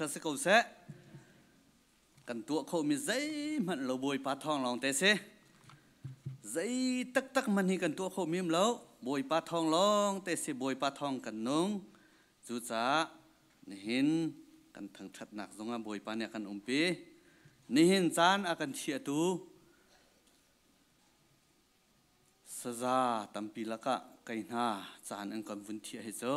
thangṭhat si ko seh. Kan tuah khomi zeihmanh lo Bawipa thawng lawng te si. Zei taktak hmanh hi kan tuah khomi um lo. Bawipa thawng lawng te si Bawipa thawng kan nung. Cucaah nihin kan thangṭhatnak zongah Bawipa nih a kan umpi. Nihin caan a kan chiahtu Saza tampi lakah kei hna caan an kan vun thiah hi cu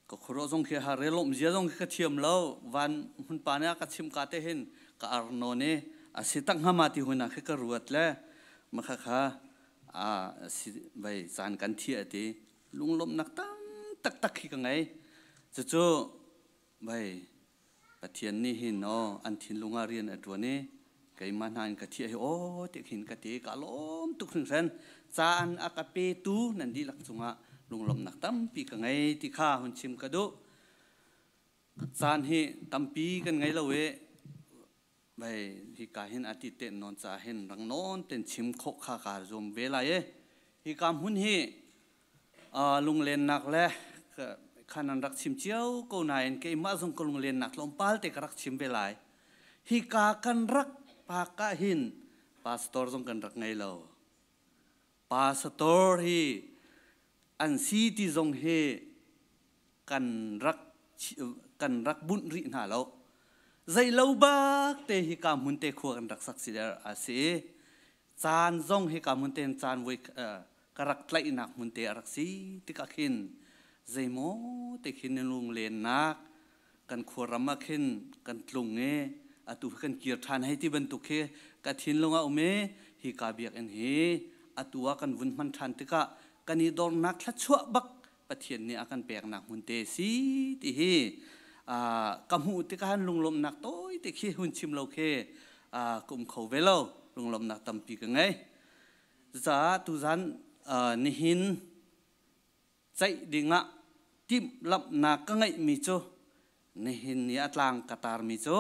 ka khuaruah zong khi ha relawm zia zong khi ka thiam lo van hmunpa nih a ka chim ka te hin ka ar nawn i a si tak hnga ma ti hun ah khi ka ruat le makha kha a si bai caan kan thiah ti lunglawmhnak tam taktak khi ka ngei cucu bai Pathian nih hin aw an thinlung ah rian a ṭuan i keimah hna in ka thiah hi aw ti khin ka ti ka lawm tuk hringhran. Caan a ka petu nan dihlak cungah lunglawmhnak tampi ka ngei ti kha hun chim ka duh. Caan hi tampi kan ngei lo i bai hika hin a ti ten nawn ca hin rang nawn ten chim khawh kha kaa zuam ve lai i hika hmun hi Lunglennak le khan an rak chim cio ko nain keimah zong ka lunglennak tlawmpal te ka rak chim ve lai. Hika kan rak pak ah hin pastor zong kan rak ngei lo. Pastor hi an si ti zong hi kan rak kan rak bunh rih hna lo. Zei lo bak te hika hmun te khua kan rak sak si a si. Caan zong hika hmun te caan voi ka rak tlaihnak hmun te a rak si tikah khin zeimaw te khin lunglennak kan khuaram ah khin kan tlung i atu kan kir ṭhan hei ti bantuk khi ka thinlung ah um i hi ka biakinn hi atu ah kan vun hman ṭhan tikah kan i dornak thluachuah bak Pathian nih a kan peknak hmun te si ti hi ka hmuh tikah lunglawmhnak tawi te khi hun chim lo khi ka um kho ve lo lunglawmhnak tampi ka ngei. Cucaah tuzan nihin ceih dingah timhlamhnak ka ngeihmi cu nihin ni a tlang ka tarmi cu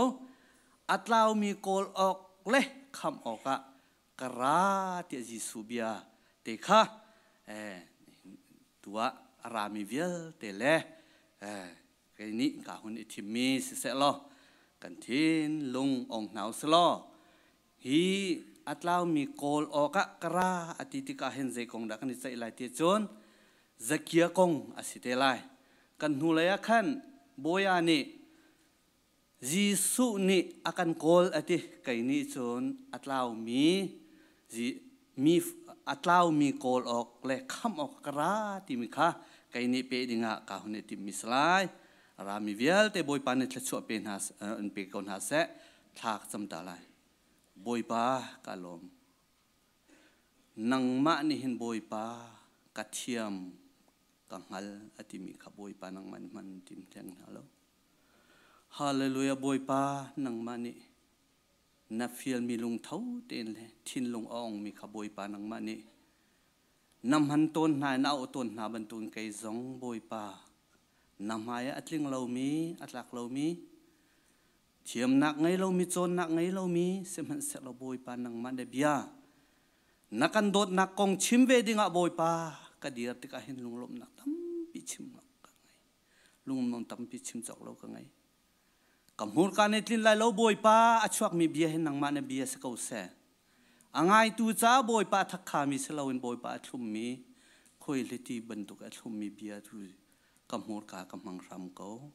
a tlaumi kawl awk le khamh awkah ka ra tiah Jesuh bia te kha tu ah a rami vialte le kei nih ka hun i thimmi siseh law kan thinlung ong hna u sih law Hi a tlaumi kawl awkah ka ra a ti tikah hin zei kong dah kan i ceih lai ti cun Zakia kong a si te lai. Kan hnulei ah khan Bawipa nih Jesuh nih a kan kawl a ti. Kei nih cun a tlaumi mi a tlaumi kawl awk le khamh awk ka ra timi kha kei nih pe dingah ka hun i timmi si lai. A rami vialte Bawipa nih thluachuah pe hna in pe ko hna seh. Thla ka cam ta lai. Bawipa ka lawm. Nangmah nih hin Bawipa ka thiam ka hngal a timi kha Bawipa nangmah nih hman tim theng hna lo. Hallelujah Bawipa nangmah nih na fialmi lungtho tein le thinlung a ongmi kha Bawipa nangmah nih na hman tawn hna in na auh tawn hna bantukin kei zong Bawipa na hmai ah a tling lomi a tlak lomi Thiamnak ngei lomi, cawnnak ngei lomi sihmanhsehlaw Bawipa nangmah na bia na kan dawtnak kong chim ve dingah Bawipa ka dir tikah hin lunglawmhnak tampi chim ka ngei. Lunglawmhnak tampi chim cawk lo ka ngei. Ka hmurka nih tlin lai lo Bawipa a chuakmi bia hin nangmah na bia si ko seh. A ngaitu ca Bawipa a thakhami si loin Bawipa a thlummi khuaihliti bantuk a thlummi bia tu ka hmurka ka hmang hram ko.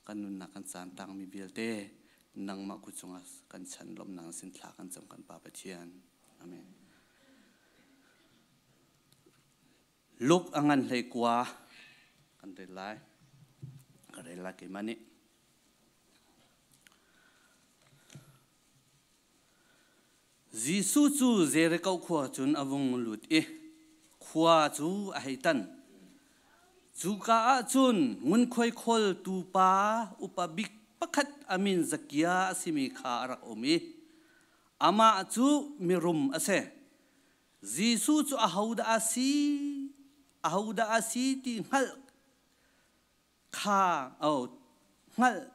Kan nunnak kan caan tangmi vialte nangmah kut cungah kan chan lawmhnak sin thla kan cam kan Pa Pathian. Amen. Luke a ngan hlei kua kan rel lai. Ka rel lai keimah nih. Jesuh cu Jericho khua cun a vung lut i khua cu a hei tan. Cuka ah cun ngunkhuai khawltu pa upa bik pakhat a min Zakia a simi kha a rak um i amah cu mirum a si. Jesuh cu ahodah a si, ahodah a si ti hngalh kha oh hngalh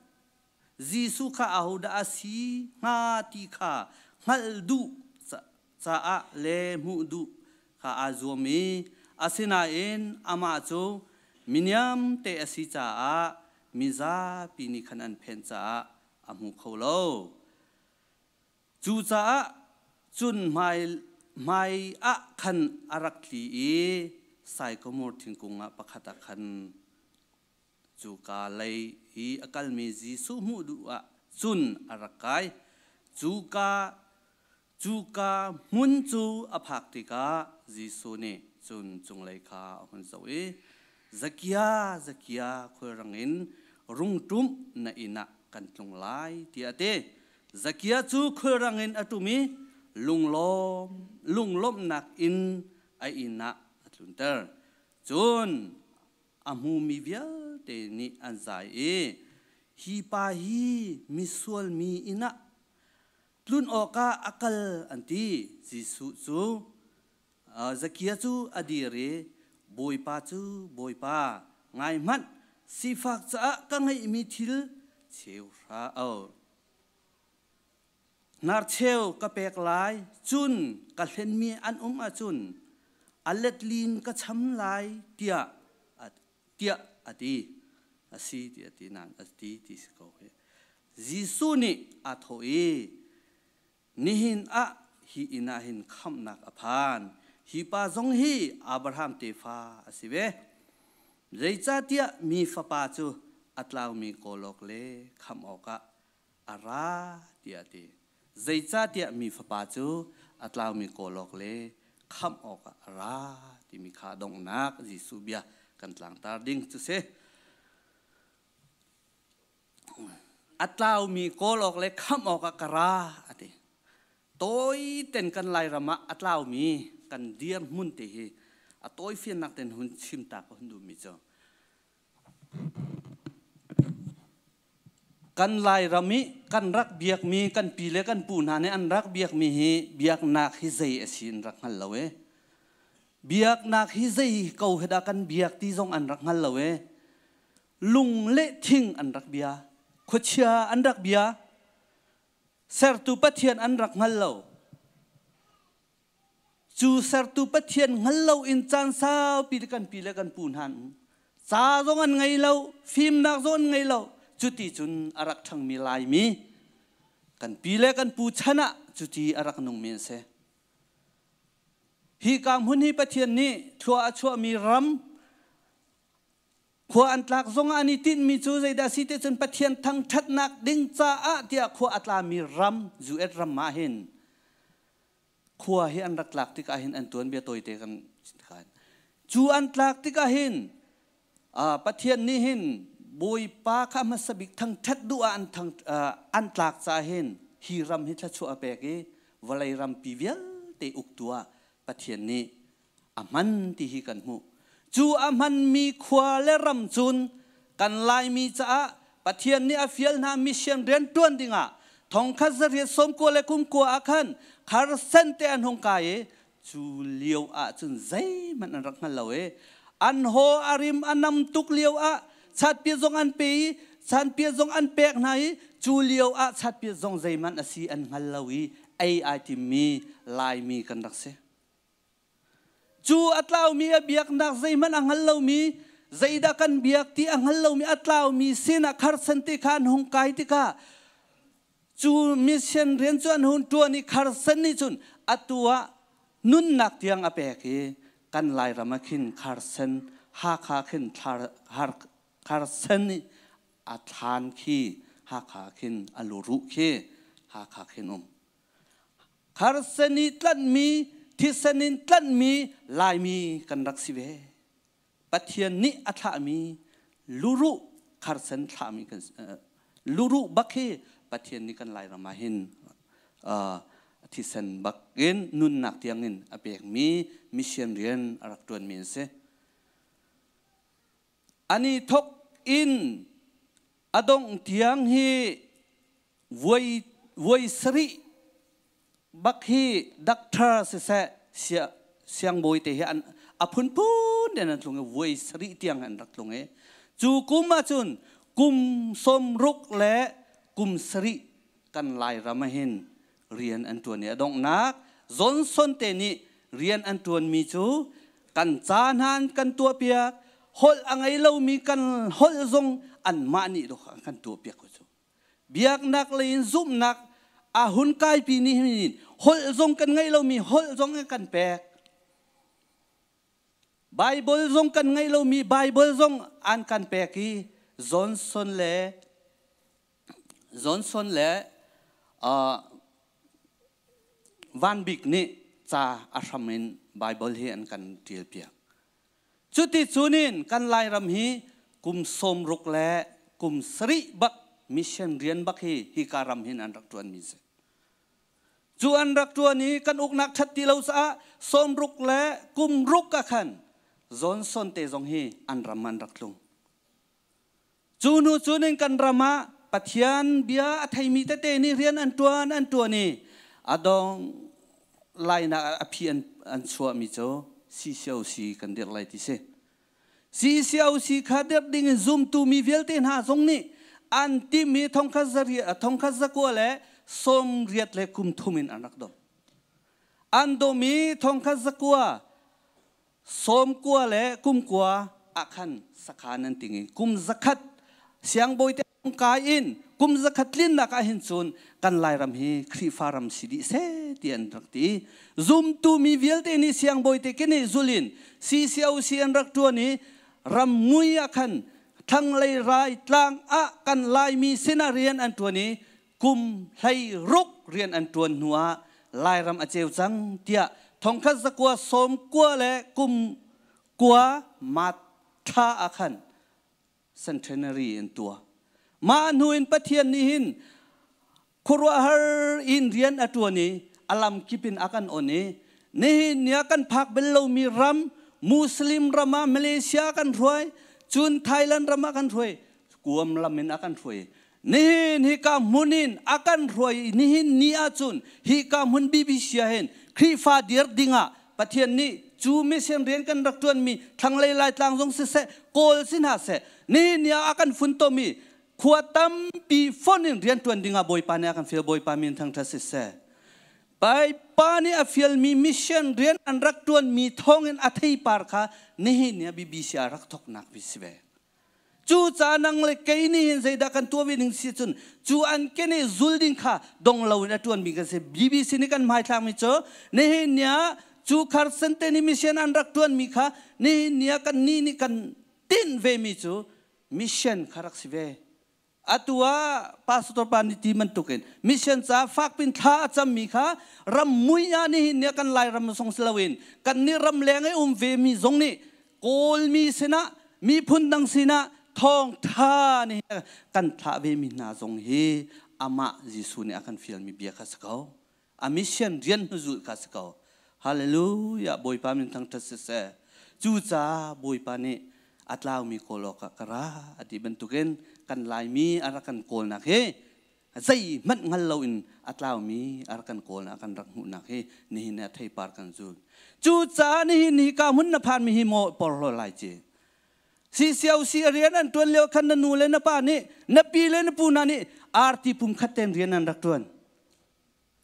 Jesuh kha ahodah a si hnga ti kha hngalh duh caah le hmuh duh kha aa zuam i asinain amah cu miniam te a si caah mizapi nih khan an phenh caah a hmu kho lo. Cucaah cun hmai ah khan a rak tli i saikomor thingkung ah pakhat ah khan cuka lei i a kalmi Jesuh hmuh duh ah cun a rak kai. Cuka hmun cu a phak tikah Jesuh nih cun cunglei kha a hun zoh i, Zakia, Zakia, khulrang in rung ṭum, na inn ah kan tlung lai, tiah a ti. Zakia cu khulrang in a ṭum i lunglawmhnak in a inn ah a tlunter. Cun a hmumi vialte nih an zai i, Hi pa hi misual mi inn ah tlun awkah a kal, an ti. Jesuh cu Zakia cu a dir i, Bawipa cu Bawipa, ngai hmanh, sifak caah ka ngeihmi thil cheuhra hnarcheu ka pek lai, cun ka hlenmi an um ahcun a letlin ka cham lai, tiah tiah a ti. A si tiah ti nain a ti ti si ko hi. Jesuh nih aa thawh i, Nihin ah hi inn ah hin khamhnak a phan. Hi pa zong hi Abraham tefa a si ve. Zeicahtiah mi fapa cu a tlaumi kawl awk le khamh awkah a ra, tiah a ti. Zeicahtiah mi fapa cu a tlaumi kawl awk le khamh awkah a ra timi kha donghnak Jesuh bia kan tlangtar ding cu si. A tlaumi kawl awk le khamh awkah ka ra, a ti. Tawi ten kan Lairam ah a tlaumi kan dirhmun te hi a tawifiannak ten hun chim ta ka hun duhmi cu kan Lairam i kan rak biakmi kan pi le kan pu hna nih an rak biakmi hi biaknak hi zei a si an rak hngal lo e. Biaknak hi zei ko he dah kan biak ti zong an rak hngal lo e. Lung le thing an rak bia, khuachia an rak bia, sertu Pathian an rak hngal lo. Cu sertu Pathian hngal lo in caan saupi kan pi le kan pu hna ca zong an ngei lo, fimnak zong an ngei lo. Cuti cun a rak ṭhangmi Laimi kan pi le kan pu chan ah cuti a rak nungmi an si. Hi ka hmun hi Pathian nih thlua a chuahmi ram, khua an tlak zong ah an i tinhmi cu zeidah si ti cun Pathian thangṭhatnak ding caah tiah khua a tlami ram US ram ah hin khua hi an rak tlak tikah hin an tuanbia tawite kan cu an tlak tikah hin Pathian nih hin Bawipa kha hmasa bik thangṭhat duh ah an tlak caah hin hi ram hi thluachuah a pek i vawlei rampi vialte uktu ah Pathian nih a hman ti hi kan hmuh. Cu a hmanmi khua le ram cun kan Laimi caah Pathian nih a fial hna mission rian ṭuan dingah 1999 ah khan kharsen te an hung kai i cu lio ah cun zeihmanh an rak hngal lo i an haw a rim a nam tuk lio ah chatpiat zong an pe i chanpiat zong an pek hna i cu lio ah chatpiat zong zeihmanh a si an hngal lo i ei ai timmi Laimi kan rak si. Cu a tlaumi a biaknak zeihmanh a hngal lomi, zeidah kan biak ti a hngal lomi a tlaumi sinah kharsan ti kha an hung kai tikah cu mission rian cu an hun ṭuan i kharsan nih cun atu ah nunnak tiang a pek i kan Lairam ah khin kharsan Hakha khin kharsan nih a thlan khi Hakha khin a luruh khi Hakha khin um. Harsa nih tlanhmi, thisen in tlanhmi Laimi kan rak si ve. Pathian nih a thlahmi luruh kharsen thlahmi kan luruh bak hi Pathian nih kan Lairam ah hin thisen bak in nunnak tiang in a pekmi mission rian a rak ṭuanmi an si. Ani thok in a dongh tiang hi Voi voi sarih bak hi doctor siseh siangbawi te hi an a phunphun in an tlung i voi sarih tiang an rak tlung i cu kum ahcun kum 60 le kum sarih kan Lairam ah hin rian an ṭuan i a donghnak Johnson te nih rian an ṭuanmi cu kan ca hna an kan tuahpiak, holh a ngei lomi kan holh zong Anmah nih dawh an kan tuahpiak ko cu. Biaknak lei in zumhnak a hun kaipi ni hin holh zong kan ngeih lomi holh zong an kan pek. Bible zong kan ngeih lomi Bible zong an kan pek i Johnson le Van Bik nih ca a hram in Bible hi an kan ṭialpiak. Cuti cunin kan Lairam hi kum 60 le kum 7 bak mission rian bak hi hika ram hin an rak ṭuanmi si. Cu an rak ṭuan i kan uknak ṭhat ti lo caah 60 le kum ruk ah khan Johnson te zong hi an ram an rak tlung. Cu hnu cunin kan ram ah Pathian bia a theimi tete nih rian an ṭuan i a dong lainak a phi an chuahmi cu CCOC kan dirh lai ti si. CCOC kha dirh ding in zumtu mi vialte hna zong nih an timmi 1983 in an rak dom. An dom i 1999 ah khan sakhan an ting i kum 100 siangbawi te kai in kum 100 tlinnak ah hin cun kan Lairam hi Khrihfa ram si dih seh ti an rak ti. Zumtu mi vialte nih siangbawi te kene zulin CCOC an rak ṭuan i ram mui ah khan thlanglei rai tlang ah kan Laimi sinah rian an ṭuan i kum 16 rian an ṭuan hnu ah Lairam a ceu cang tiah 1999 March thla ah khan centenary an tuah. Mah hnu in Pathian nih hin khuaruahhar in rian a ṭuan i a lam kip in a kan on i nihin ni ah kan phak bel lomi ram, Muslim ram ah Malaysia kan hruai, cun Thailand ram ah kan hruai, kuam lam in a kan hruai. Nihin hika hmun in a kan hruai. Nihin ni ahcun hika hmun BBC ah hin Khrihfa dir dingah Pathian nih cu mission rian kan rak ṭuanmi thlanglei Laitlang zong siseh, Kawl si hna seh, nihin ni ah a kan funtomi khua tampi fon in rian ṭuan dingah Bawipa nih a kan fial. Bawipa min thangṭhat siseh. Bawipa nih a fialmi mission rian an rak ṭuanmi thawngin a theipar kha nihin ni ah BBC ah rak thawknak bi si ve. Cu ca nang le kei nih hin zeidah kan tuah ve ding si cun, cu an kene zul ding kha dong loin a ṭuanmi kan si. BBC nih kan hmaithlakmi cu nihin ni ah cu Carson te nih mission an rak ṭuanmi kha nihin ni ah kan nih nih kan tinh vemi cu mission kha rak si ve. Atu ah pastor pa nih ti bantukin mission ca fakpin thla a cammi kha ram mui ah nihin ni ah kan Lairam song si loin kan nih ram leng i um vemi zong nih Kawlmi sinah, miphun dang sinah thawngtha nih kan thlah vemi hna zong hi amah Jesuh nih a kan fialmi bia kha si ko. A mission rian hnuzulh kha si ko. Hallelujah! Bawipa min thangṭhat siseh. Cucaah Bawipa nih a tlaumi kawl awkah ka ra a ti bantukin kan Laimi a rak kan kawlnak hi zeihmanh hngal loin a tlaumi a rak kan kawlnak kan rak hmuhnak hi nihin ah theipar kan zul. Cucaah nihin hi ka hmun na phanmi hi maw porhlaw lai ci. CCOC rian an ṭuan lio khan na nu le na pa nih, na pi le na pu hna nih arti pum khat ten rian an rak ṭuan.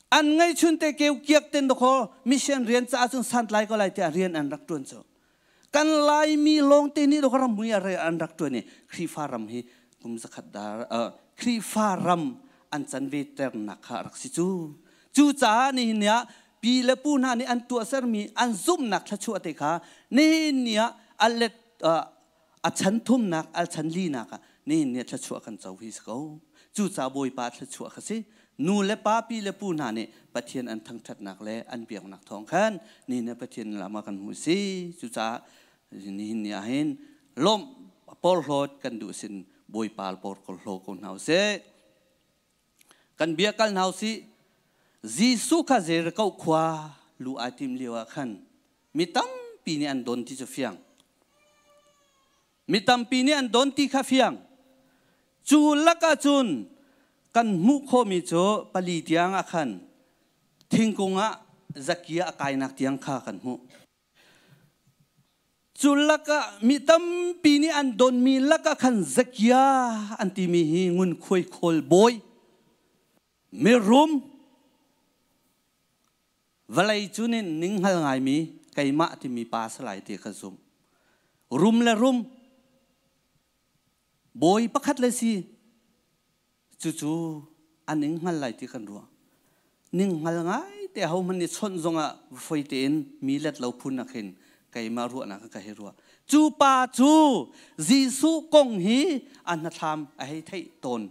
An ngeihchun te keu kiak ten dakaw mission rian caah cun santlai ko lai tiah rian an rak ṭuan cu. Kan Laimi lawng te nih dakaw ram mui an rak ṭuan i Khrihfa ram hi kum 100 dar Khrihfa ram an can ve ternak kha rak si cu. Cucaah nihin ni ah pi le pu hna nih an tuahsermi an zumhnak thluachuah te kha nihin ni ah a let a chan thumnak, a chan linak ah nihin ni ah thluachuah kan co hi si ko. Cucaah Bawipa thluachuah kha si. Nu le pa, pi le pu hna nih Pathian an thangṭhatnak le an biaknak thawng khan nihin ah Pathian lam ah kan hmuh si. Cucaah nihin ni ah hin lawmh porhlawt kan duh sin Bawipa porhlaw ko hna usih. Kan bia kal hna usih. Jesuh kha Jericho khua lu ai tim lio ah khan mi tampi nih an don ti cu fiang. Mi tampi nih an don ti kha fiang. Cu lakah cun kan hmuh khawhmi cu pali tiang ah khan thingkung ah Zakia a kainak tiang kha kan hmuh. Cu lakah mi tampi nih an donmi lakah khan Zakia an timi hi ngunkhuai khawl bawi, mirum, vawlei cu nin ning hngal ngaimi keimah timi pa salai ti ka zum. Rum le rum. Bawi pakhat le si. Cucu an ning hngal lai ti kan ruah. Ning hngal ngai te ho hmanh nih chawnh zongah foi tein mi let lo phun ah khin keimah ruahnak ka hei ruah. Cu pa cu Jesuh kong hi a hnathlam a hei theih tawn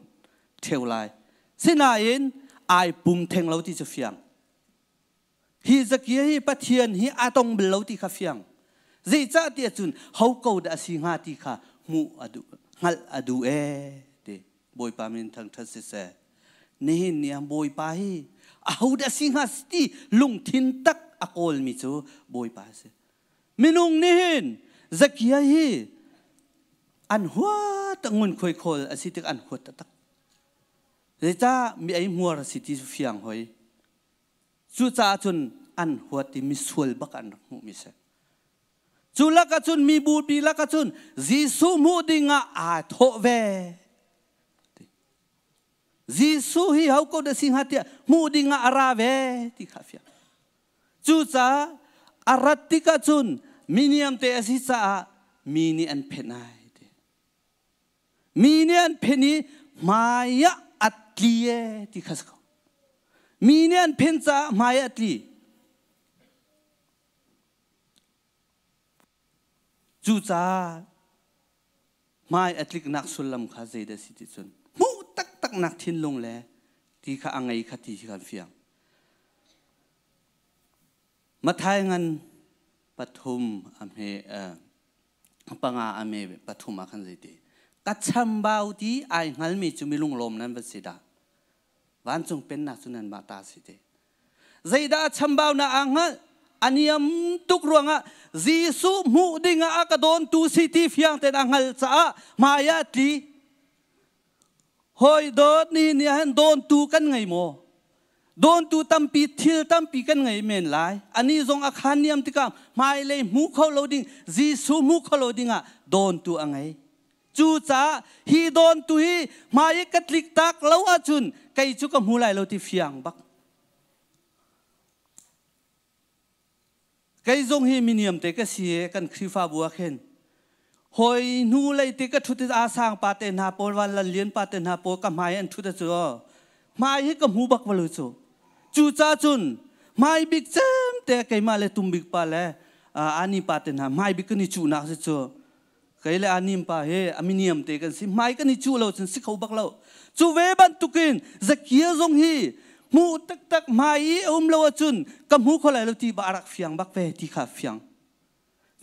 ṭheo lai. Sinain ai pum theng lo ti cu fiang. Hi Zakia hi Pathian hi a tong bal lo ti kha fiang. Zeicah ti ahcun ho ko dah a si hnga ti kha hmuh a duh, hngalh a duh ee ti. Bawipa min thangṭhat siseh. Nihin ni ah Bawipa hi aho dah si hnga ti lungthin tak a kawlmi cu Bawipa a si. Minung nihin Zakia hi an huat ngunkhuai khawl a si tik an huat taktak. Zeicah mi ei hmuar a si ti cu fiang hoi. Cucaah cun an huat i misual bak an rak hmuhmi si. Cu lakah cun mi bupi lakah cun Jesuh hmuh dingah aa thawh ve. Jesuh hi ho ko dah si hnga tiah hmuh dingah a ra ve ti kha fiang. Cucaah a rat tikah cun mi niamte a si caah mi nih an phenh ai ti. Mi nih an phen i hmai ah a tli e ti kha si ko. Mi nih an phen caah hmai ah a tli. Cucaah hmai a tliknak sullam kha zeidah si ti cun hmuh taktaknak thinlung le ti kha a ngei kha ti khi kan fiang. Mathai ngan pathum a hme panga a me pathum ah khan zeiti ka chambau ti ai hngalmi cu milung lawm nan va si dah vancung pennak cu nan mah ta si te zeidah a chambau na aa hngalh a niam tuk ruangah Jesuh hmuh dingah a ka dawntu si ti fiang tein a hngal caah hmai ah tli Hawi dawt ni ni ah hin dawntu kan ngei maw? Dawntu tampi thil tampi kan ngei men lai. Ani zong a khan niam tikah hmailei hmu kho lo ding Jesuh hmu kho lo dingah dawntu a ngei. Cucaah hi dawntu hi hmai i ka tlik tak lo ahcun kei cu ka hmu lai lo ti fiang bak. Kei zong hi miniam te ka si i kan Khrihfabu ah khin hawi hnu lei te ka ṭhut i aa sang pa te hna pawl van lan lian pa te hna pawl ka hmai an ṭhut cu hmai hi ka hmu bak valu cu. Cucaah cun hmai bik cem te keimah le tum bik pa le ani pa te hna hmai bik kan i cuhnak si cu kei le anim pa hi a miniam te kan si hmai kan i cuh lo cun si kho bak lo. Cu ve bantukin Zakia zong hi hmuh taktak hmai i a um lo ahcun ka hmu kho lai lo ti ba a rak fiang bak ve ti kha fiang.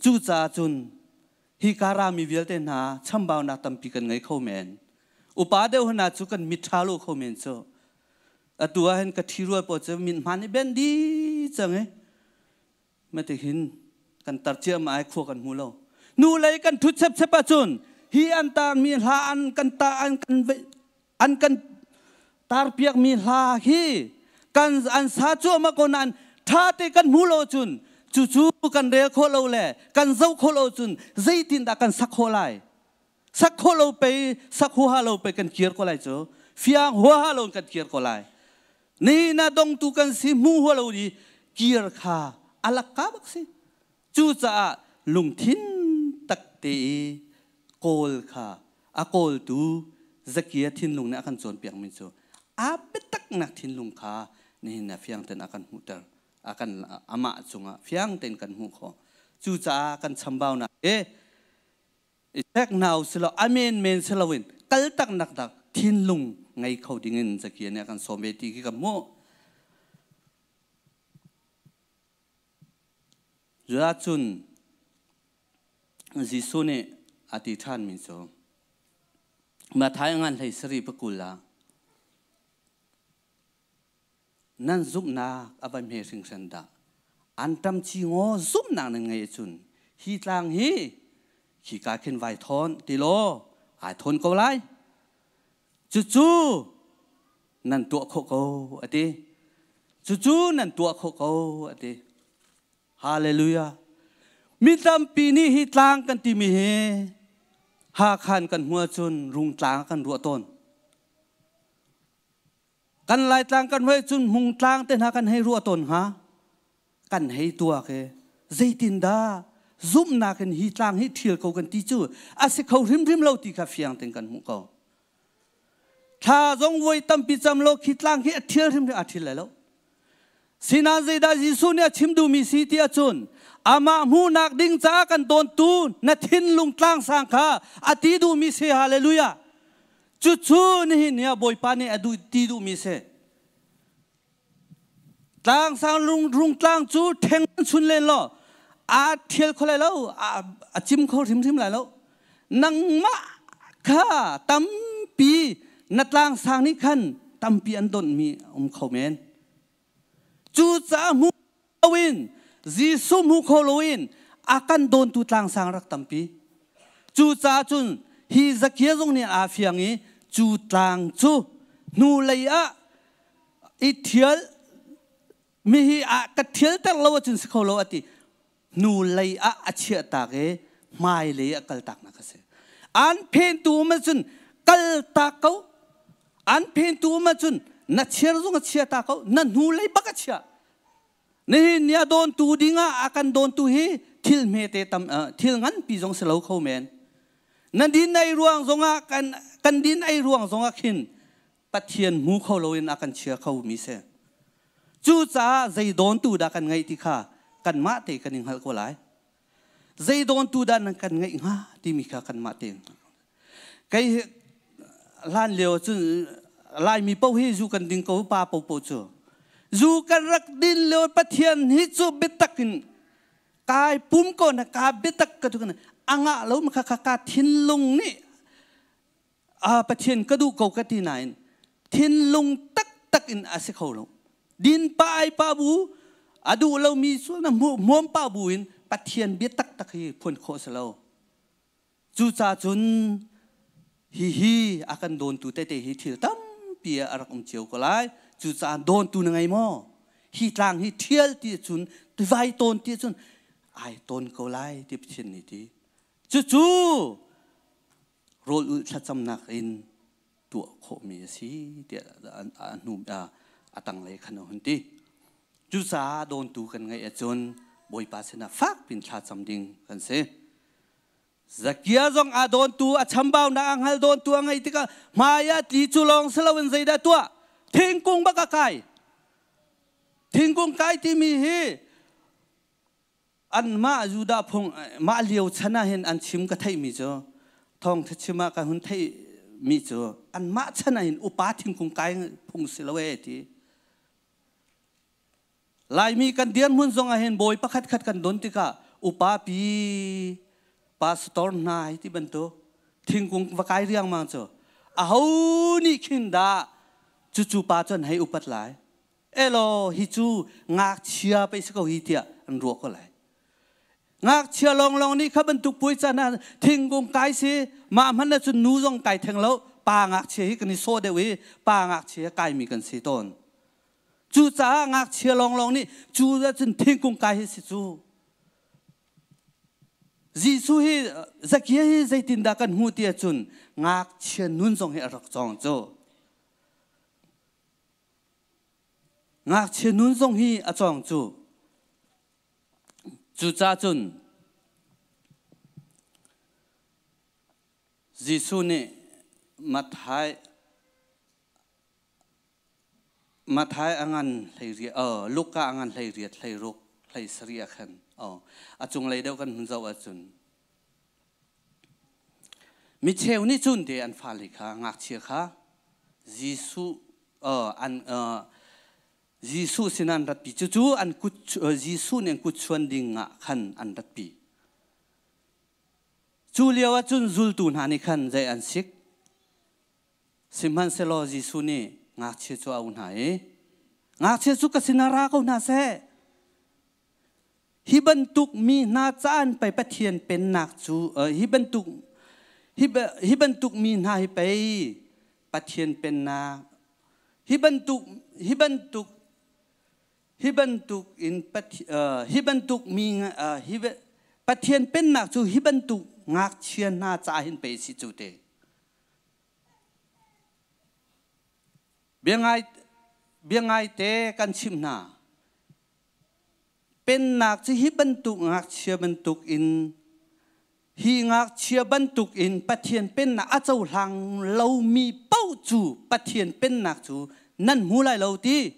Cucaah cun hi kara mi vialte hna chambaunak tampi kan ngei kho men. Upa deuh hna cu kan mit ṭha lo kho men cu. Atu ah hin ka ṭhi rual pawl cu min hmaan i ben dih cang i mate hin kan tar ciam ai khua kan hmu lo. Nu lei kan ṭhut chepchep ahcun hi an tar mi hla an kan ta an kan an kan tarpiakmi hla hi kan an sa cuahmah ko nain ṭha te kan hmu lo cun cucu kan rel khawh lo le kan zoh khawh lo cun zeitindah kan sak khawh lai? Sak khawh lo pei sak huaha lo pei kan kir ko lai cu. Fiang huaha lo kan kir ko lai. Ni na dongtu kan si hmu hua lo i kir kha alak ka bak si. Cucaah lungthin tak te i kawl kha a kawltu Zakia thinlung nih a kan cawnpiakmi cu aa biataknak thinlung kha nihin ah fiang tein a kan hmuhter a kan amah cungah fiang tein kan hmuh khawh. Cucaah kan chambaunak hi i tek hna u silo a menmen si loin kaltaknak dak thinlung ngei kho dingin Zakia nih a kan sawm ve ti khi ka hmuh. Judah cun Jesuh nih a ti ṭhanmi cu Matthai ngan hlei sarih pakul ah nan zumhnak a va hme hringhran dah anṭam ci ngaw zumhnak nan ngeih ahcun hi tlang hi khika khin vai thawn ti law ai thawn ko lai. Cucu nan tuah khawh ko a ti. Cucu nan tuah khawh ko a ti. Hallelujah. Mi tampi nih hi tlang kan timi hi Hakhan kan hmu ahcun Rungtlang kan ruah tawn. Kan Laitlang kan hmuh ahcun Hmungtlang te hna kan hei ruah tawn hnga. Kan hei tuak i zeitindah Zumhnak in hi tlang hi ṭhial ko kan ti cu a si kho hrimhrim lo ti kha fiang tein kan hmuh ko. Thla zong voi tampi cam lo khi tlang khi a ṭhial hrimhrim a ṭhil lai lo. Sinain zeidah Jesuh nih a chim duhmi si ti ahcun amah hmuhnak ding caah kan dawntu na thinlung tlangsang kha a ti duhmi si. Hallelujah. Cucu nihin ni ah Bawipa nih a duh ti duhmi si. Tlangsang rungtlang cu ṭheng chun len law aa ṭhial kho lai lo, a cim kho hrimhrim lai lo. Nangmah kha tampi na tlangsang nih khan tampi an donhmi um kho men. Cucaah hmu loin Jesuh hmu kho loin a kan dawntu tlangsang rak tampi. Cucaah cun hi Zakia zong nih aa fiang i cu tlang cu hnulei ah i thial mi hi a ka thialter lo ahcun si kho lo a ti. Hnulei ah a chiah tak i hmailei ah kal taknak a si. An phentu um ahcun kal tak ko. An phentu um ahcun na chiar zong a chia ta ko. Na hnulei bak a chia. Nihin ni a dawntu dingah a kan dawntu hi thil hmete tam thil nganpi zong si lo kho men. Na din ei ruang zongah kan kan din ei ruang zongah khin Pathian hmu kho loin a kan chia kho mi si. Cucaah zei dawntu dah kan ngeih ti kha kanmah te kan i hngalh ko lai. Zei dawntu dah nan kan ngeih hnga timi kha kanmah te. Kei hlan lio cun Laimi paoh hi zu kan ding ko pa popo cu. Zu kan rak din lio Pathian hi cu biatak in kai pum ko na ka biatak ka tu kan anga lo ma kha ka thinlung nih Pathian ka duh ko ka ti nain thinlung taktak in a si kho lo. Din pa ai pa bu a duh lomi cu na hmuam pa bu in Pathian bia taktak hi phuan khawh si lo. Cucaah cun hihi a kan dawntu tete hi thil tampi a rak um cio ko lai. Cucaah dawntu na ngei maw? Hi tlang hi ṭhial ti cun tivai tawn ti cun ai tawn ko lai ti Pathian nih ti. Cucu rawl ulh thlacamnak in tuah khawhmi a si tiah a hnu a tanglei khan a hun ti. Cucaah dawntu kan ngeih ahcun Bawipa sinah fak pin thlacam ding kan si. Zakia zong aa dawntu a chambaunak a hngal dawntu a ngeih tikah hmai ah tli cu lawng si loin zeidah tuah? Thingkung bak a kai. Thingkung kai timi hi anmah Judah phung mah lio chan ah hin an chim ka theihmi cu thawngtha chim ah ka hun theihmi cu anmah chan ah hin upa thingkung kai phung si lo e ti. Laimi kan dirhmun zong ah hin bawi pakhat khat kan don tikah upa pi pastor hna hi ti bantuk thingkung va kai riangmang cu aho nih khin dah cucu pa cu an hei upat lai? Elaw hi cu ngakchia pei si ko hi tiah an ruah ko lai. Ngakchia lawnglawng nih kha bantuk puai caan ah thingkung kai si mah hmanh ah cun nu zong kai theng lo pa ngakchia hi kan i sawh deuh i pa ngakchia kaimi kan si tawn. Cucaah ngakchia lawnglawng nih cu cun thingkung kai hi si cu. Jesuh hi Zakia hi zeitindah kan hmuh ti ahcun ngakchia nun zong hi a rak cawng cu. Ngakchia nun zong hi a cawng cu. Cucaah cun Jesuh nih Matthai Matthai a ngan hlei Luka a ngan 18 16 17 ah khan a cunglei deuh kan hun zoh ahcun micheu nih cun te an fale kha ngakchia kha Jesuh an Jesuh sin an ratpi cucu an kut Jesuh nih an kut chuan ding ah khan an ratpi. Cu lio ah cun zultu hna nih khan zei an sik? Sihmanhsehlaw Jesuh nih ngakchia cu a auh hna i, ngakchia cu ka sinah ra ko hna seh. Hi bantuk mi hna caan pei Pathian pennak cu hi bantuk hi bantuk mi hna hi pei Pathian pennak hi bantuk hi bantuk hi bantuk in hi bantuk mi hi Pathian pennak cu hi bantuk ngakchia hna ca hin pei si cu te. Bia ngai te kan chimh hna. Pennak cu hi bantuk ngakchia bantuk in hi ngakchia bantuk in Pathian pennak a cohlang lomi paoh cu Pathian pennak cu nan hmu lai lo ti.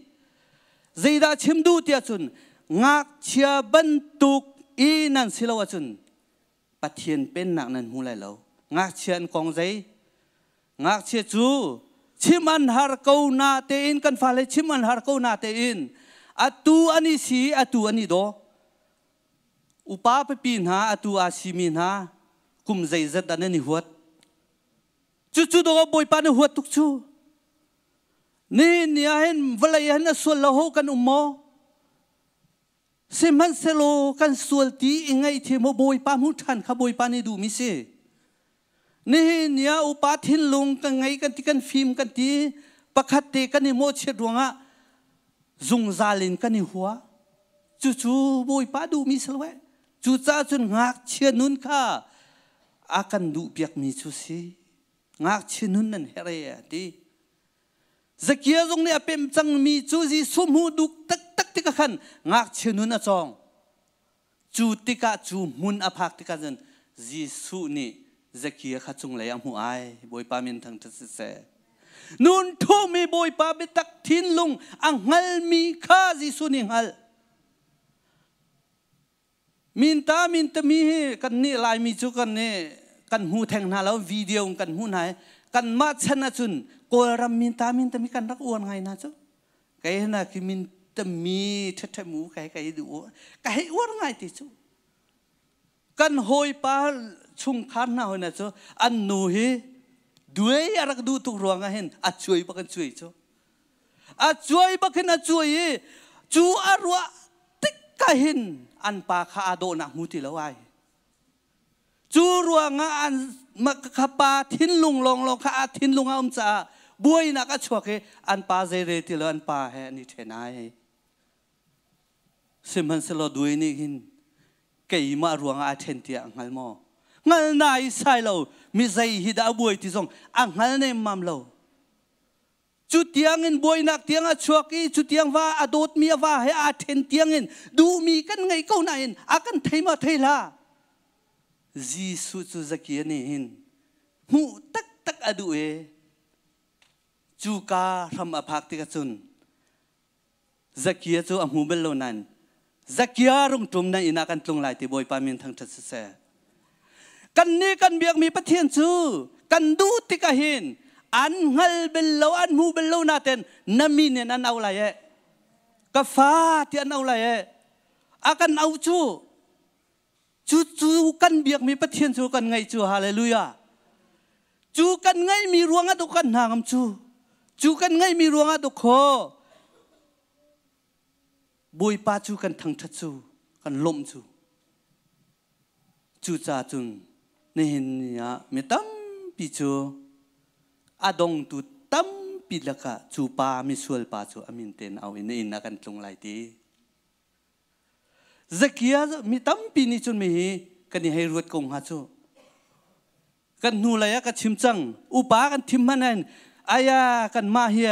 Zeidah chim duh tiah cun ngakchia bantuk i nan si lo ahcun Pathian pennak nan hmu lai lo. Ngakchia an kong zei? Ngakchia cu chim an har ko na tein kan fale chim an har ko na tein atu an i si atu an i daw. Upa pipi hna atu aa simi hna kum zeizat dah nan i huat. Cucu daw Bawipa nih huat tuk cu. Nihin ni ah hin vawlei ah hin a sual lo ho kan um maw? Sihmanhsehlaw kan sual ti i ngaihthiam u Bawipa hmuh ṭhan kha Bawipa nih duhmi si. Nihin ni ah upa thinlung kan ngei kan ti kan fim kan ti pakhat te kan i mawhchiat ruangah zungzal in kan i hua. Cucu Bawipa duhmi si lo eh. Cucaah cun ngakchia nun kha a kan duhpiakmi cu si. Ngakchia nun nan herh e a ti. Zakia zong nih a pem cangmi cu Jesuh hmuh duk taktak tikah khan ngakchia nun a cawng. Cu tikah cu hmun a phak tikah cun Jesuh nih Zakia kha cunglei a hmuh ai. Bawipa min thangṭhat siseh. Nun thumi Bawipa biatak thinlung a hngalmi kha Jesuh nih hngalh. Minta mintami hi kan nih Laimi cu kan nih kan hmu theng hna lo video kan hmuh hna i kanmah chan ahcun Kawlram minta mintami kan rak uar ngai hna cu. Kei hna khi mintami ṭheṭhe mu kai kai duh ka hei uar ngai ti cu. Kan hawipa chungkhar hna hoi na cu an nu hi duai a rak duh tuk ruangah hin a cuai bak in cuai cu. A cuai bak in a cuai i cu a ruah tik ka hin an pa kha aa dawhnak hmu ti lo ai. Cu ruangah an kha pa thinlung lawnglawng kha a thinlung a um caah buainak a chuak i an pa zeirel ti lo an pa he an i ṭhen ai. Sihmanhsehlaw duai nih hin keimah ruangah a ṭhen tiah a hngal maw? Hngal nai sai lo mi zei hi dah a buai ti zong a hngal nemmam lo. Cu tiangin buainak tiang a chuak i cu tiang va a dawtmi a va he aa ṭhen tiangin duhmi kan ngei ko nain a kan thei maw thei hlah. Jesuh cu Zakia nih hin hmuh taktak a duh i cuka hram a phak tikah cun Zakia cu a hmu bal lo nain Zakia rung ṭum nan inn ah kan tlung lai ti Bawipa min thangṭhat siseh. Kannih kan biakmi Pathian cu kan duh tikah hin an hngal bal lo an hmu bal lo naten na min in an au lai e ka fa ti an au lai e a kan au cu cu cu kan biakmi Pathian cu kan ngaih cu hallelujah cu kan ngaihmi ruangah duk kan hna ngam cu cu kan ngaihmi ruangah duk kho Bawipa cu kan thangṭhat cu kan lawmh cu cucaah cun nihin ni ah mi tampi cu a dongtu tampi lakah cu pa misual pa cu a min tein au in na inn ah kan tlung lai ti Zakia mi tampi nih cun mi hi kan i hei ruat ko hnga cu kan hnu lei ah ka chim cang upa kan thim hmanh hin aya kan mah hi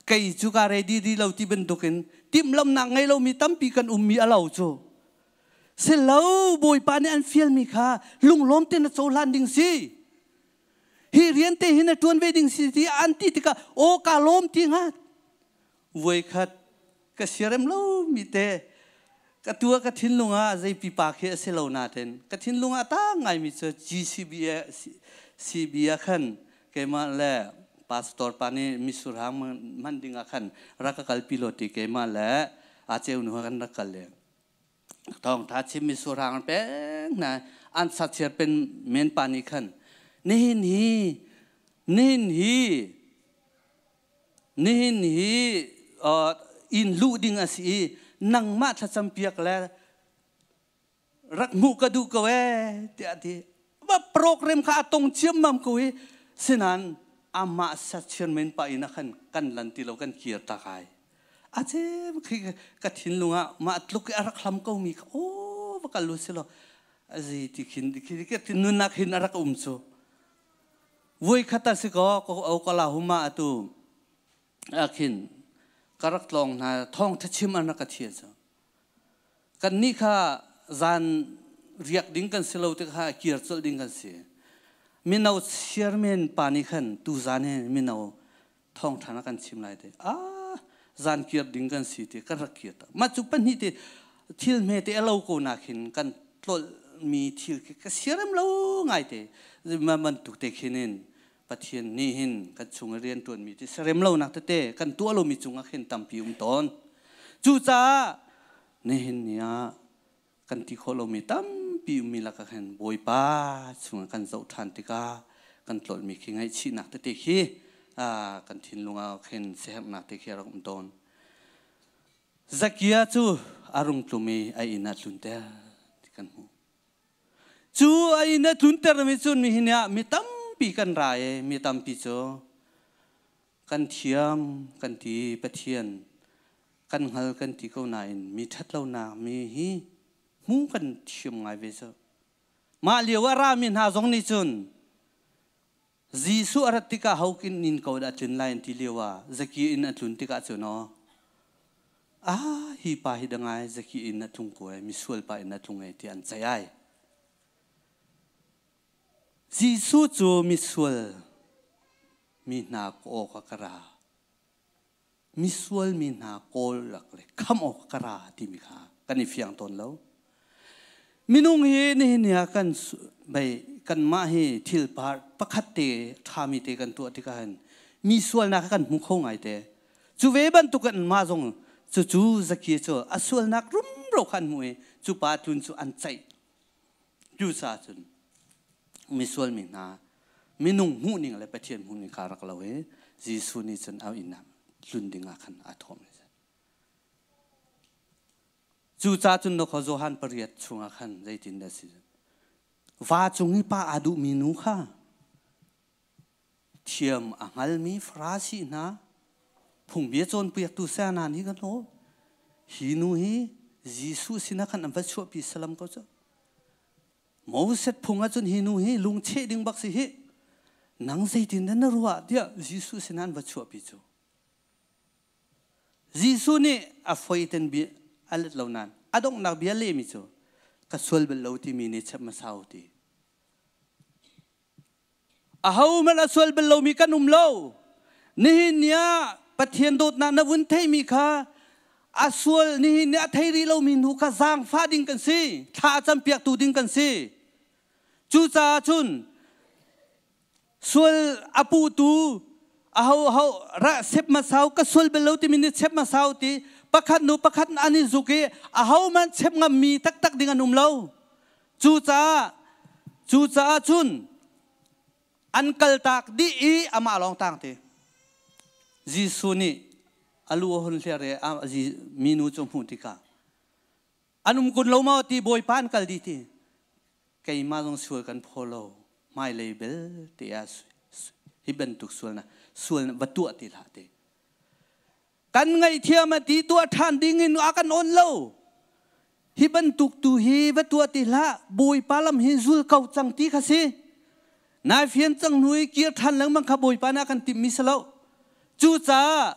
kei cu ka ready di lo ti bantukin timhlamnak ngei lomi tampi kan ummi a lo cu silo bawipa nih an fialmi kha lunglawm te na cohlan ding si hi rian te hi na tuan ve ding si ti an ti tikah aw ka lawm ti hnga Voikhat ka siarem lomi te ka tua ka thinlung ah zei pipa khi a si lo nain ka thinlung ah tang ngaimi cu GCB CB ah khan keimah le pastor pa nih misurhang hman ding ah khan rak ka kalpi lo ti keimah le a ceu nu kan rak kal le thawngtha chim misurhang peng hna an sachiar pen men pa nih khan nihin hi nihin hi Nihin hi inn luh ding a si i nangmah thlacam piak le rak hmuh ka duh ko ee tiah a ti. Va program kha a tong ciammam ko i sinain amah chairman pa inn ah khan kan lan ti lo kan kir ta kai. A cem khi ka thinlung ah mah tluk i a rak hlam ko mi kha aw va kal u si law a zi ti khin khi nunnak hin a rak um cu. Voikhat a si kaw Oklahoma atu ah khin ka rak tlawng hna thawngṭha chim an rak ka thial cu. Kan nih kha zan riak ding kan si lo te kha kir colh ding kan si. Mino chairman pa nih khan tu zan hi mino thawngṭha na kan chim lai te. Ah, zan kir ding kan si ti kan rak kir tak. Mah cu pahnih te thil hme te a lo ko na khin kan tlolh mi thil khi ka siarem lo ngai te. Ma bantuk te khin in Pathian nih hin kan chung i rian ṭuanmi ti serem lonak tete kan tuah lomi cungah khin tampi um tawn. Cucaah nihin ni ah kan ti khawh lomi tampi ummi lakah khin Bawipa chungah kan zoh ṭhan tikah kan tlolhmi khi ngaihchihnak tete khi kan thinlung ah khin siaherhnak te khi a rak um tawn. Zakia cu a rung tlum i a inn ah tlunter ti kan hmuh. Cu a inn a tluntermi cun nihin ah mi tampi kan ra i mi tampi cu kan thiam kan ti Pathian kan hngal kan ti ko nain mi ṭhatlonak mi hi hmu kan thiam ngai ve cu. Mah lio a rami hna zong nih cun Jesuh a rat tikah hokin inn ko dah tlun lai an ti lio ah Zaki inn a tlun tikah cun aw ah hi pa hi dangai Zaki inn a tlung ko ai misual pa inn a tlung ai ti an ceih ai. Jesuh cu misual mi hna kaw ka ka ra. Misual mi hna kawl lak le kham awk ka ra timi kha kan i fiang tawn lo. Minung hi nihin ni ah kan bei kanmah hi thil pakhat te ṭhami te kan tuah tikah hin mi sualnak kha kan hmu kho ngai te. Cu ve bantuk in mah zong cucu Zaki cu a sualnak rumro kha an hmuh i cu pa tlun cu an ceih. Cucaah cun misual mi hna minung hmuhning le Pathian hmuhning kha rak lo i Jesuh nih cun a inn ah tlun ding ah khan aa thawm. Cucaah cun na Johan pariat chungah khan zeitin dah si? Va cung i pa aa duhmi nu kha thiam a hngalmi Farasi hna phungbia cawnpiaktu saya hna nih kan aw hi nu hi Jesuh sinah khan an va chuahpi salam ko cu. Moses phung ahcun hi nu hi lungcheh ding bak si hi. Nang zeitin dah na ruah tiah Jesuh sinah an va chuahpi cu. Jesuh nih a foiten bia a let lo nain a donghnak bia lehmi cu ka sual bal lo timi nih chep hmasa ti. Ahohmanh a sual bal lomi kan um lo. Nihin ni ah Pathian dawtnak na vun theimi kha a sual nihin ni a thei rih lomi hnu kha zaangfah ding kan si. Thla a campiaktu ding kan si. Cucaah cun sual a puhtu aho ho ra sep masau ka sual bal lo timi nih chep masau ti pakhat nu pakhat an i zuk i ahohmanh chep ngammi taktak ding an um lo. Cucaah cucaah cun an kaltak dih i amah lawng tang ti. Jesuh nih a lu a hun hliar i minu cu hmuh tikah an um kun lo maw ti Bawipa an kal dih ti keimah zong sual kan phaw lo hmailei bel te ah hi bantuk sualnak sual va tuah ti hlah ti Kan ngaihthiam a ti tuah ṭhan ding in a kan on lo. Hi bantuk tu hi va tuah ti hlah, Bawipa lam hi zul ko cang ti kha si. Nai fian cang hnu i kir ṭhan lengmang kha Bawipa nih a kan timhmi si lo. Cucaah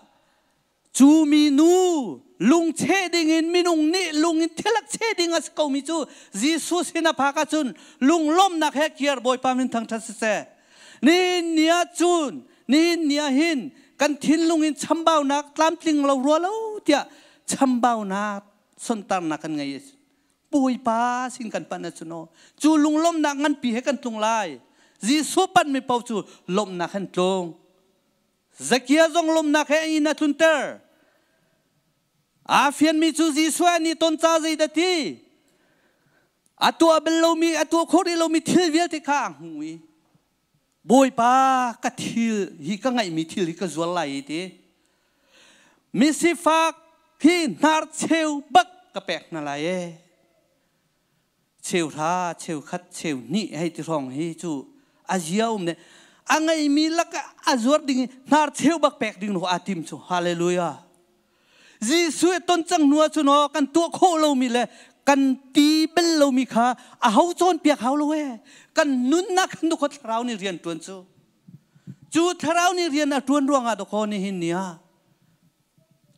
cu minu lungcheh ding in minung nih lung in thilak cheh ding a si komi cu Jesuh sin a phak ahcun lunglawmhnak he kir Bawipa min thangṭhat siseh. Nihin ni ah cun nihin ni ah hin kan thinlung in chambaunak tlamtling lo rua lo tiah chambaunak sontarnak kan ngei Bawipa sin kan panh ahcun aw cu lunglawmhnak nganpi he kan tlung lai. Jesuh panh mi paoh cu lawmhnak han tlung. Zakia zong lawmhnak he inn a tlunter. Aa fianmi cu Jesuh an i ton ca zeidah ti? A tuah bal lomi, a tuah khawh rih lomi thil vialte kha a hmu i Bawipa ka thil hi ka ngeihmi thil hi ka zual lai i ti. Misifak hi hnarcheu bak ka pek hna lai e. Cheuhra, cheukhat, cheuhnih hei ti hrawng hi cu a zia um ne. A ngeimi lakah a zuar ding i hnarcheu bak pek ding aa tim cu. Hallelujah. Jesuh ton cang hnu ahcun aw kan tuah khawh lomi le kan ti bel lomi kha a ho cawnpiak hau lo ee. Kan nunnak kan dukho thlarau nih rian ṭuan cu. Cu thlarau nih rian a ṭuan ruangah dukho nihin ni ah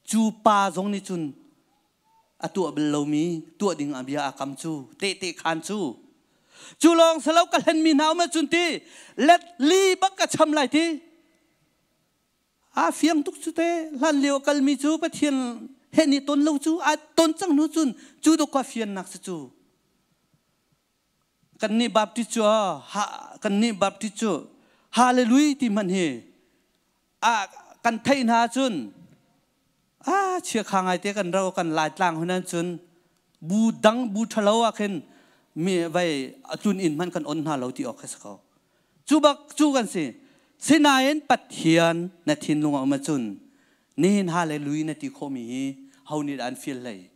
cu pa zong nih cun A tuah bal lomi tuah ding ah bia aa kam cu, tehte khaan cu. Cu lawng salo ka hlenmi hna um ahcun ti let li bak ka cham lai ti. A fiang tuk cu te hlan lio kalmi cu Pathian he nih ton lo cu a ton cang hnu cun cu dok ka fiannak si cu. Kannih Baptist cu ha kannih Baptist cu hallelujah ti hmanh hi a kan theih hna cun a chiakha ngaite kan ro kan lai tlang hunan cun bu dang bu ṭhalo ah khin mi vai tlun inn hmanh kan on hna lo ti awk kha si ko. Cu bak cu kan si. Sinain Pathian na thinlung a um ahcun nihin hallelujah na ti khawhmi hi ho nih dah an feel hlei?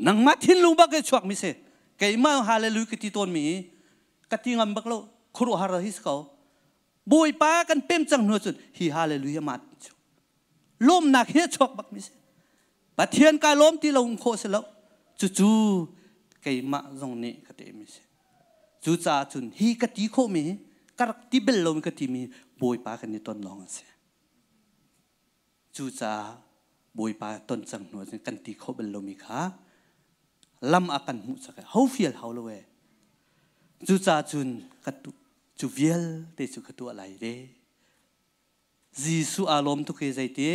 Nangmah thinlung bak i chuak mi si. Keimah hallelujah ka ti tawn mi hi ka ti ngam bak lo. Khuaruahhar hi si ko. Bawipa kan pem cang hnu cun hi hallelujah ma cu. Lawmnak hi a chuak bak mi si. Pathian ka lawm ti lo um khawh si lo. Cucu keimah zong nih ka te mi si. Cucaah cun hi ka ti khawh mi hi ka rak ti bel lo mi ka ti mi Bawipa kan i ton lawng a si. Cucaah Bawipa ton cang hnu ahcun kan ti kho bal lomi kha lam a kan hmuh cak ho fial hau lo e. Cucaah cun ka tu cu vialte cu ka tuah lai ve. Jesuh aa lawm tuk hi zeiti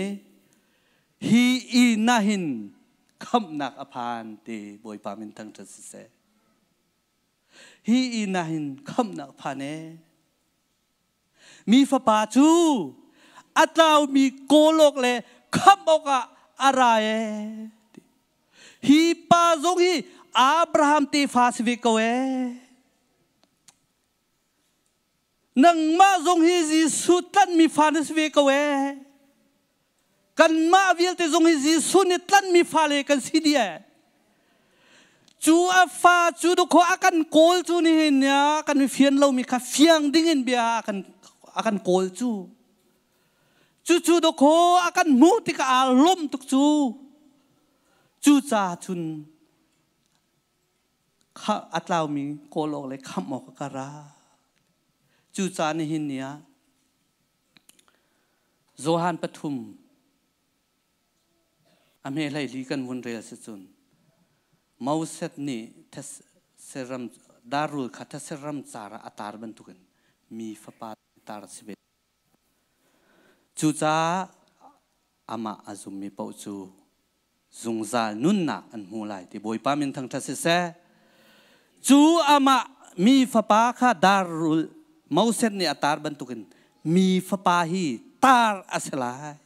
hi i na hin khamhnak a phan ti Bawipa min thangṭhat siseh. Hi i na hin khamhnak phan e. Mi fapa cu a tlaumi kawl awk le khamh awkah a ra ee. Hi pa zong hi Abraham tefa si ve ko ee. Nangmah zong hi Jesuh tlanhmi fa na si ve ko ee. Kanmah vialte zong hi Jesuh nih tlanhmi fale kan si dih ee. Cu a fa cu dukho a kan kawl cu nihin ya kan fian lomi kha fiang ding in bia a kan kawl cu. Cucu dukho a kan hmuh tikah aa lawm tuk cu. Cucaah cun kha a tlaumi kawl awk le khamh awk ka ra. Cucaah nihin ni ah Johan pathum a hme hleili kan vun rel si cun Moses nih these darrul kha these ram car ah a tar bantukin mi fapa tar si ve. Cucaah amah a zummi paoh cu zungzal nunnak an hmu lai ti Bawipa min thangṭhat siseh. Cu amah mi fapa kha darrul Moses nih a tar bantukin mi fapa hi tar a si lai.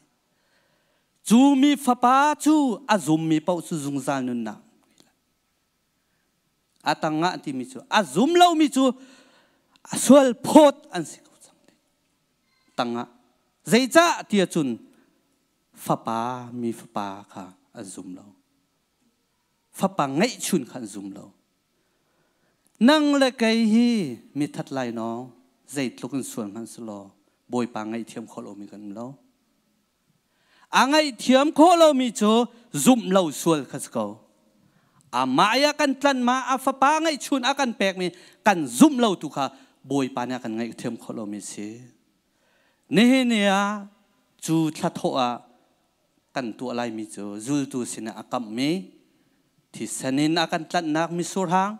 Cu mi fapa cu a zummi paoh cu zungzal nunnak a tangah timi cu a zum lomi cu a sual phawt an si ko cang tangah zeicah tiah cun fapa mi fapa kha an zum lo. Fapa ngeihchun kha an zum lo. Nang le kei hi mi that lai nawng zeitluk in sual hmanh selaw Bawipa ngaihthiam khawh lomi kan um lo. A ngaihthiam khawh lomi cu zumh lo sual kha si ko. Amah i a kan tlanh ma a fapa ngeihchun a kan pekmi kan zumh lo tu kha Bawipa nih a kan ngaihthiam khawh lomi si. Nihin ni ah cu thlathawh ah kan tuah laimi cu zultu sinah a kamhmi thisen in a kan tlanhnak mitsur hang,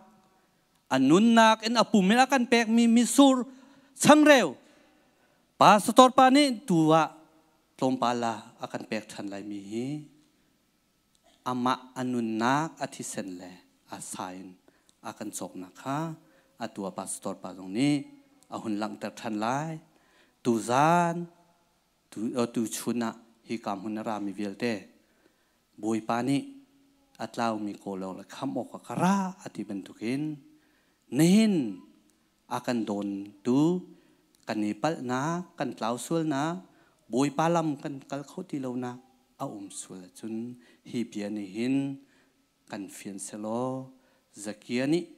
a nunnak in a pum in a kan pekmi mitsur changreu, pastor pa nih tu ah tlawmpal ah a kan pek ṭhan laimi hi amah a nunnak a thisen le a sa in a kan cawknak kha atu ah pastor pa zong nih a hun langhter ṭhan lai. Tuzaan tu chun ah hika hmun a rami vialte Bawipa nih a tlaumi kawl le khamh awkah ka ra a ti bantukin nihin a kan dawntu kan i palhnak, kan tlau sualnak, Bawipa lam kan kal kho ti lonak a um sual ahcun hi bia nih hin kan fian selaw Zakia nih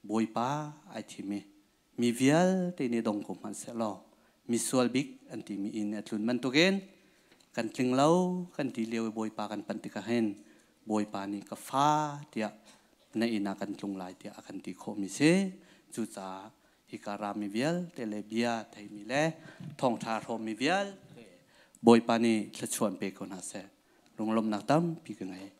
Bawipa ai thim i mi vialte nih dong ko hmanh sehlaw misual bik an timi inn a tlun bantukin kan tling lo kan ti lio i Bawipa kan panh tikah hin Bawipa nih ka fa tiah na inn ah kan tlung lai tiah a kan ti khawhmi si. Cucaah hika rami vialte le bia theimi le thawngṭha hrawmmi vialte Bawipa nih thluachuah pe ko hna seh. Lunglawmhnak tampi ka ngei.